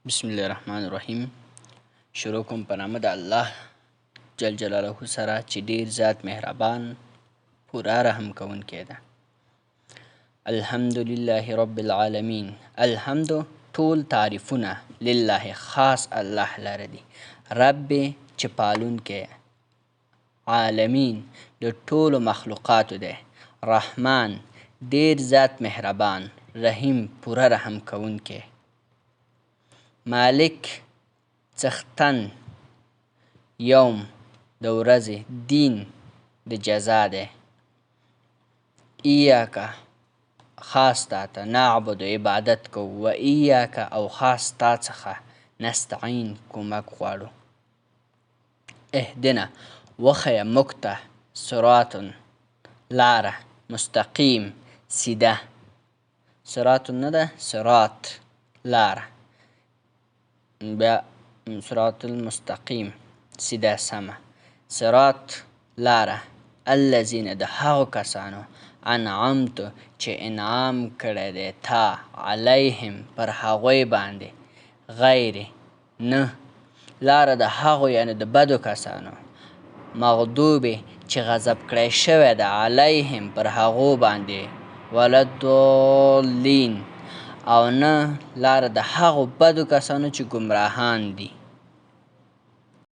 بسم الله الرحمن الرحیم. شروع کوم په نامه د الله جل جلاله سره چې ډیر زیات مهربان، پوره رحم کوونکی ده. الحمد لله رب العالمین. الحمد ټول تعریفونه لله خاص الله لره دي، رب چې پالونکی، عالمین د ټولو مخلوقاتو دی، رحمان ډیر زیات مهربان، رحیم پوره رحم کوونکی، مالک څښتن، یوم د ورځې، دین د جزا دی، ایاک خاص تا ته، نعبد عبادت کوو، و ایاک او خاص تا څخه، نستعین کومک غواړو. اهدنا وښیه موږ ته، صراط لاره، مستقیم سیده، صراط نه ده صراط لاره، بیا صراط المستقیم سیده سمه، صراط لاره، الذین د هغو کسانو، انعمت چې انعام کړی دی تا، علیهم پر هغوی باندې، غیر نه لاره د هغو یعنې د بدو کسانو، مغضوب چې غضب کړی شوی ده، علیهم پر هغو باندې، ولضالین او نه لاره د هغو بدو کسانو چې ګمراهان دي.